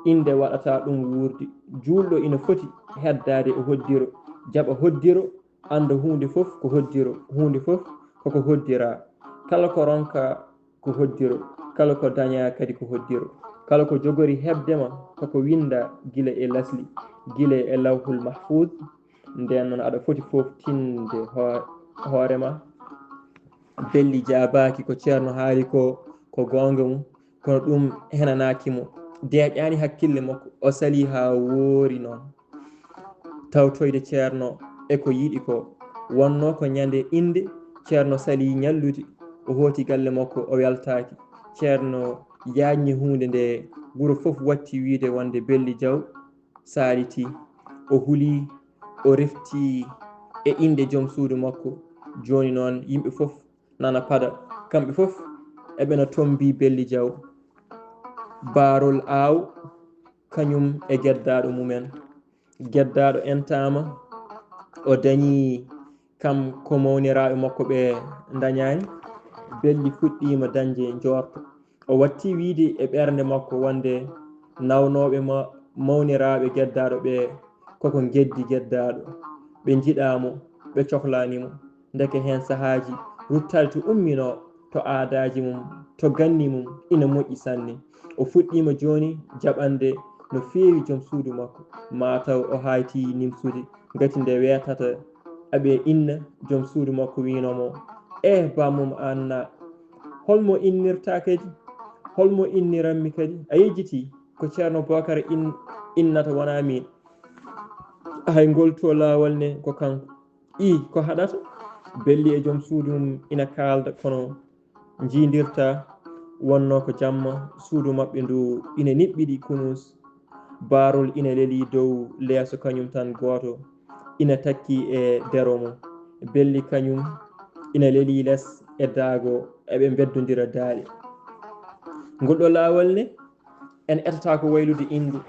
innde waɗataa ɗum wuurde. Juulɗo ina foti heddaade e hoddiro, jaɓa hoddiro, annda huunde fof ko hoddiro, huunde fof koko hoddiraa. Kala ko ronkaa ko hoddiro, kala ko dañaa kadi ko hoddiro. Kala ko jogori heɓde ma koko winndaa gila e lasli, gila e Lawhul Mahfuuz. Ndeen noon aɗa foti fooftinde hoo-, hoore ma." Belli jaabaaki ko Ceerno haali ko, ko goonga mum, kono ɗum henanaaki mo. Deeƴaani hakkille makko, o salii haa woori noon. Tawtoyde Ceerno e ko yiɗi ko, wonnoo ko ñande innde, Ceerno salii ñallude, o hooti galle makko, o weltaaki. Ceerno yaajni huunde nde wuro fof watti wiyde wonde Belli Jaw saalitii. O hulii, o refti e innde joom suudu makko. Jooni noon yimɓe fof nana paɗa. Kamɓe fof eɓena tommbii Belli Jaw. Baarol Aaw kañum e geddaaɗo mumen. Geddaaɗo entaama, o dañii kam ko mawniraaɓe makko ɓe ndañaani. Belli fuɗɗiima dañde njoorto. O watti wiyde e ɓernde makko wonde nawnooɓe ma-, mawniraaɓe geddaaɗo ɓe koko ngeddi geddaaɗo. Ɓe njiɗaa mo, ɓe cohlaani mo. Ndeke heen sahaaji ruttaade to umminoo, to aadaaji mum, to ganni mum, ina moƴƴi sanne. O fuɗɗiima jooni jaɓande no feewi joom suudu makko. Maa taw o haaytii nimsude, ngati nde weetata aɓe inna, joom suudu makko wiynoo mo, "Eh, bammum Anna, hol mo innirta kadi? Hol mo inniranmi kadi?" A yejjitii, ko Ceerno Bookara in-, innata, wonaa miin. Hay ngol to laawol ne ko kanko. Ii, ko haɗata? Belli e joom suudu mum ina kaalda, kono njiidirta wonnoo ko jamma. Suudu maɓɓe ndu ina niɓɓiɗi kunus. Baarol ina lelii dow leeso kañum tan gooto, ina takki e dero mum. Belli kañum ina lelii les e daago, eɓe mbeddondira daaɗe. Ngol ɗo laawol ne, en etata ko waylude innde,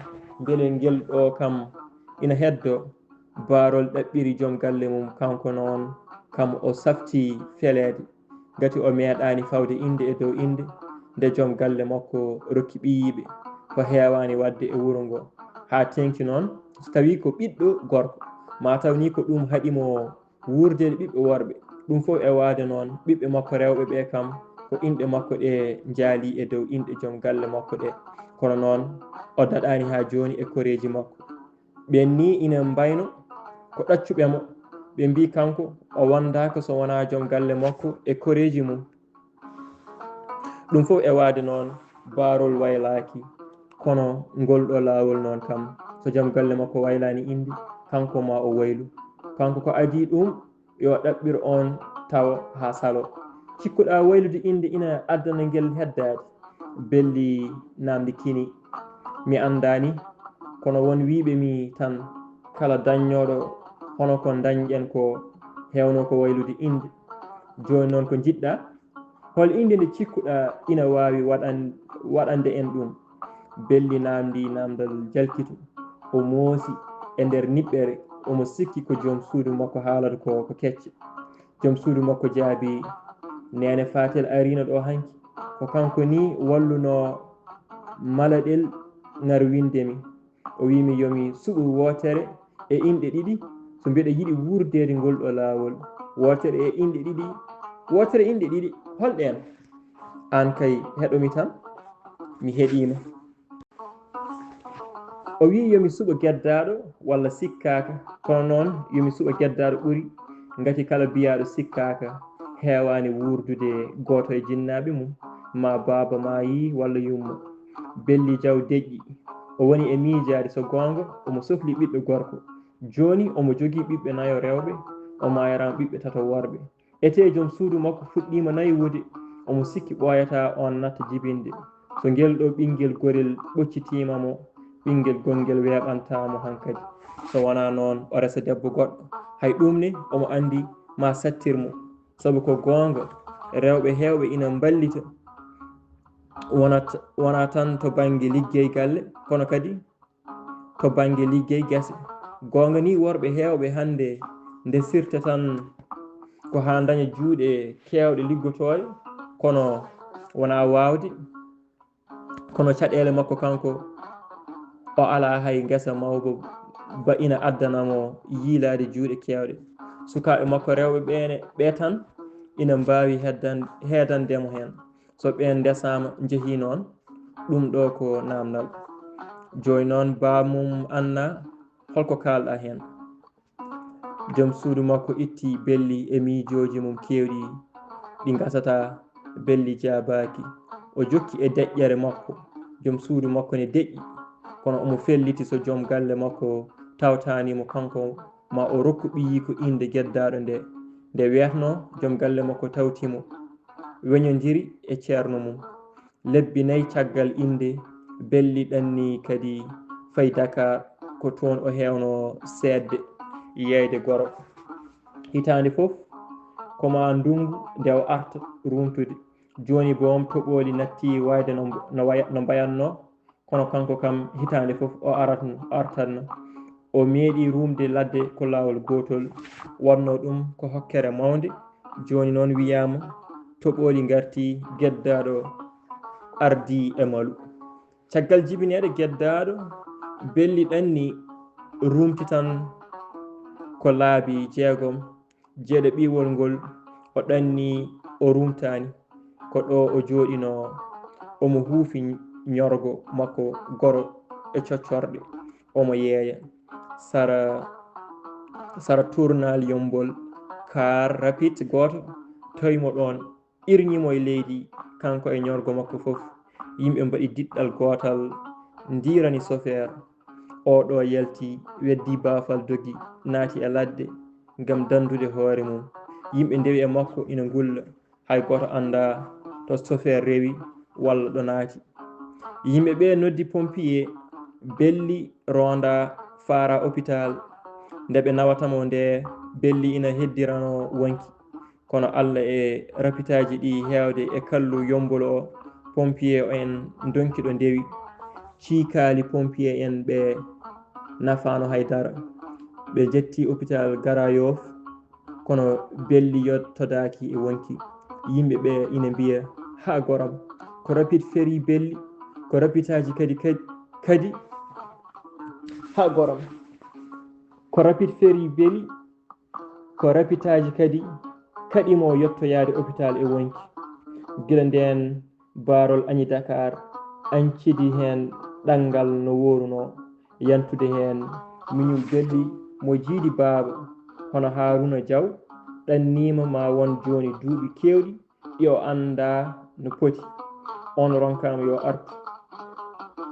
mbele ngel ɗo kam ina heddo. Baarol ɗaɓɓiri joom galle mum, kanko noon kam o safti feleede, ngati o meeɗaani fawde innde e dow innde, nde joom galle makko rokki ɓiyiiɓe, ko heewaani waɗde e wuro ngo. Haa teeŋti noon, so tawii ko ɓiɗɗo gorko, maa taw ni ko ɗum haɗi mo wuurdeede ɓiɓɓe worɓe. Ɗum fof e waade noon, ɓiɓɓe makko rewɓe ɓe kam, ko inɗe makko ɗe njaalii e dow inɗe joom galle makko ɗe. Kono noon, o daɗaani haa jooni e koreeji makko. Ɓeen ni ina mbayno ko ɗaccuɓe mo. Ɓe mbii kanko o wondaaka so wonaa joom galle makko e koreeji mum. Ɗum fof e waade noon, Baarol waylaaki, kono ngol ɗo laawol noon kam, so joom galle makko waylaani innde, kanko ma o waylu. Kanko ko adii ɗum, yo ɗaɓɓir oon tawo haa saloo. Cikkuɗaa waylude innde ina addana ngel heddaade? Belli naamndi kini, mi anndaani, kono won wiyɓe mi tan, kala dañnooɗo hono ko ndañɗen ko, heewno ko waylude innde. Jooni noon ko njiɗɗaa? Hol innde nde cikkuɗaa ina waawi waɗan-, waɗande en ɗum? Belli naamndii naamndal jalkitu. O moosi e nder niɓɓere, omo sikki ko joom suudu makko haalata ko, ko kecce. Joom suudu makko jaabii, "Neene Faatel ariino ɗo hanki. Ko kanko ni wallunoo malaɗel ngar winnde mi." O wiyi mi yo mi suɓu wootere e inɗe ɗiɗi, so mbeɗa yiɗi wuurdeede ngol ɗo laawol. Wootere e inɗe ɗiɗi, wootere inɗe ɗiɗi, hol ɗeen? Aan kay heɗo mi tan, mi heɗii ma. O wiyi yo mi suɓo geddaaɗo walla sikkaaka, kono noon yo mi suɓo geddaaɗo ɓuri, ngati kala biyaaɗo sikkaaka heewaani wuurdude gooto e jinnaaɓe mum, maa baaba maayii walla yumma. Belli Jaw deƴƴi. O woni e miijaade so goonga, omo sofli ɓiɗɗo gorko. Jooni omo jogii ɓiɓɓe nayo rewɓe, o maayraama ɓiɓɓe tato worɓe. Etee joom suudu makko fuɗɗiima naywude, omo sikki ɓooyataa oon natta jibinde. So ngel ɗo ɓinngel gorel ɓoccitiima mo, ɓinngel gonngel weeɓantaa mo hankadi. So wonaa noon, o resa debbo goɗɗo. Hay ɗum ne, omo anndi maa sattir mo. Sabu ko goonga, rewɓe heewɓe ina mballita, wonat-, wonaa tan to bannge liggey galle, kono kadi to bannge liggey gese. Goonga ni, worɓe heewɓe hannde ndesirta tan ko haa ndaña juuɗe keewɗe liggotooɗe, kono wonaa waawde. Kono caɗeele makko kanko, o alaa hay ngesa mawba ba ina addana mo yiilaade juuɗe keewɗe. Sukaaɓe makko rewɓe ɓeene, ɓe tan ina mbaawi heddan-, heedande mo heen. So ɓeen ndesaama, njehii noon, ɗum ɗo ko naamndal. Jooni noon, baamum Anna, holko kaalɗaa heen? Joom suudu makko itti Belli e miijooji mum keewɗi ɗi ngasataa. Belli jaabaaki. O jokki e deƴƴere makko. Joom suudu makko ne deƴƴi, kono omo felliti so joom galle makko tawtaani mo kanko, ma o rokku ɓiyiiko innde geddaaɗo nde. Nde weetnoo, joom galle makko tawti mo, weñondiri e ceerno mum. Lebbi nayi caggal innde, Belli ɗanni kadi fayi Dakar, ko toon o heewnoo seedde yeeyde goro. Hitaande fof, ko maa ndunngu nde o arta ruumtude. Jooni boom, toɓooli natti waayde no, no waya-, no mbayatnoo, kono kanko kam hitaande fof o aratno, o artatno. O meeɗi ruumde ladde ko laawol gootol, waɗnoo ɗum ko hokkere mawnde. Jooni noon wiyaama, toɓooli ngarti, geddaaɗo ardii e malu. Caggal jibineede geddaaɗo, Belli ɗanni ruumti tan ko laabi jeegom, jeeɗo ɓiwol ngol, o ɗanni, o ruumtaani. Ko ɗo o jooɗinoo, omo huufi ñorgo makko goro e coccorɗe, omo yeeya. Sara, sara tournal Yombol, car rapide gooto tawi mo ɗoon, irñi mo e leydi, kanko e ñorgo makko fof. Yimɓe mbaɗi diɗɗal gootal, ndiirani sofeer. Oo ɗo yalti, weddi baafal, dogi, naati e ladde ngam danndude hoore mum. Yimɓe ndewi e makko ina ngulla, hay gooto anndaa to sofeer rewi walla ɗo naati. Yimɓe ɓe noddi pompier, Belli ronda, faara hôpital. Nde ɓe nawata mo nde, Belli ina heddiranoo wonki. Kono Alla e rapitaaji ɗi heewde e kallu Yombol o, pompier en ndonki ɗo ndewi. Ciikaali pompier en ɓe nafaano hay dara. Ɓe njetti hôpital Grand Yoff, kono Belli yottodaaki e wonki. Yimɓe ɓe ina mbiya, "Haa goram, ko rapide ferii Belli, ko rapitaaji kadi, kadi, kadi, haa goram, ko rapide ferii Belli, ko rapitaaji kadi kaɗi mo yottoyaade hôpital e wonki." Gila ndeen, Baarol Añi Dakar añcidi heen ɗanngal no woorunoo, yantude heen miñum Belli mo jiidi baaba, hono Haaruna Jaw, ɗanniima ma won jooni duuɓi keewɗi, ɗi o anndaa no poti. Oon ronkaama yo artu.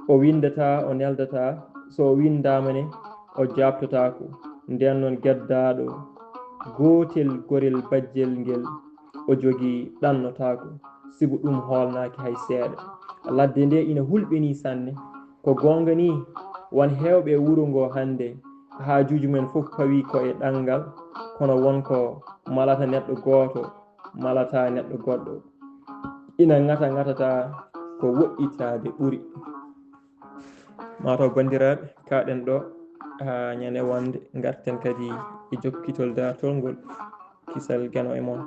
O winndataa, o neldataa, so o winndaama ne, o jaabtotaako. Ndeen noon, geddaaɗo gootel gorel bajjel ngel o jogii ɗannotaako, sibu ɗum hoolnaaki hay seeɗa. Ladde nde ina hulɓinii sanne. Ko goonga ni, won heewɓe e wuro ngo hannde, haajuuji mumen fof pawii ko e ɗanngal, kono won ko malata neɗɗo gooto, malata neɗɗo goɗɗo. Ina ŋata ŋatata ko woɗɗitaade ɓuri. Mataw banndiraaɓe, kaaɗen ɗo haa ñande wonde, ngarten kadi e jokkitol daartol ngol, kisal Geno e mon.